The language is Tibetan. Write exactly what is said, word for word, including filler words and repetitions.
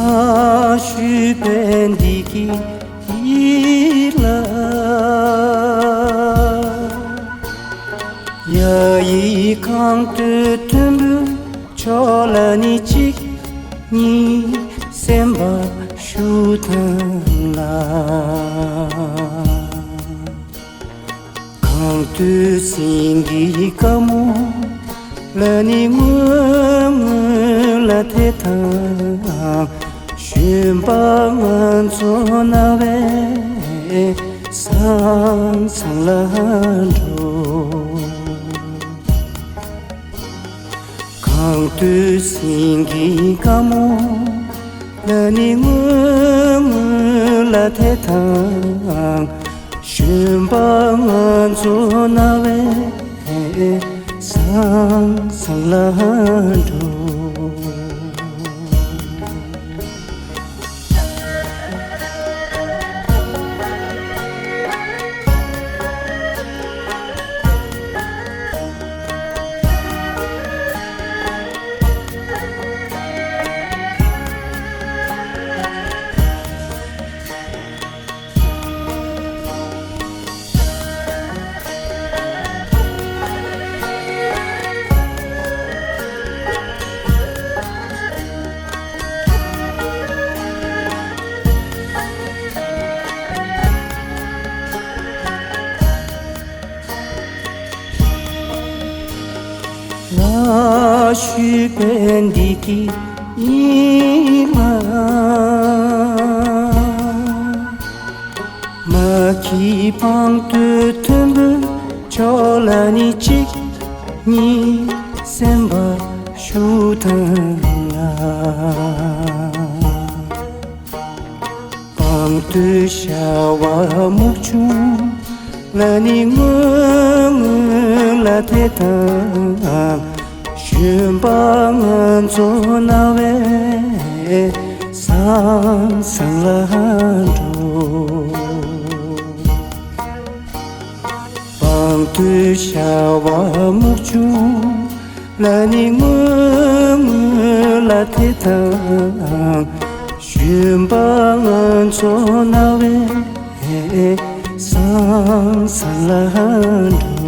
ཞུས་པའི་འདི་གི་ཡིད་ལ། ཡ་ཡི་གང་དུ་མཐོན་པོའི་ཕྱོགས་ལ་ནི་གཅིག་གཉིས་གསན་པར་ཞུ་དང་ལ། གང་དུ་སེང་གེའི་དཀར་མོ་ལ་ནི་ངུ་ངུ་ལ་དེ་དང་ཞུན་པ་ང་ཚོ་ན་བས་སང་སང་ལ་འགྲོ། གང་དུ་སེང་གེའི་དཀར་མོ་ལ་ནི་ངུ་ངུ་ལ་དེ་དང་ཞུན་པ་ང་ཚོ་ན་བས་སང་སང་ལ་འགྲོ། ལ་ཞུས་པའི་འདི་གི་ཉི་མ། མ་ཁི་པང་དུ་མཐོན་པོའི་ཕྱོགས་ལ་ནི་གཅིག་གཉིས་གསན་པར་ཞུ་དང་ལ། པང་དུ་ཤ་བ་སྨུག་ཆུང་ལ་ནི་ངུ་ངུ་ལ་དེ་དང་ཞུན་པ་ང་ཚོ་ན་བས་སང་སང་ལ་འགྲོ། པང་དུ་ཤ་བ་སྨུག་ཆུང་ལ་ནི་ངུ་ངུ་ལ་དེ་དང་ཞུན་པ་ང་ཚོ་ན་བས་སང་སང་ལ་འགྲོ།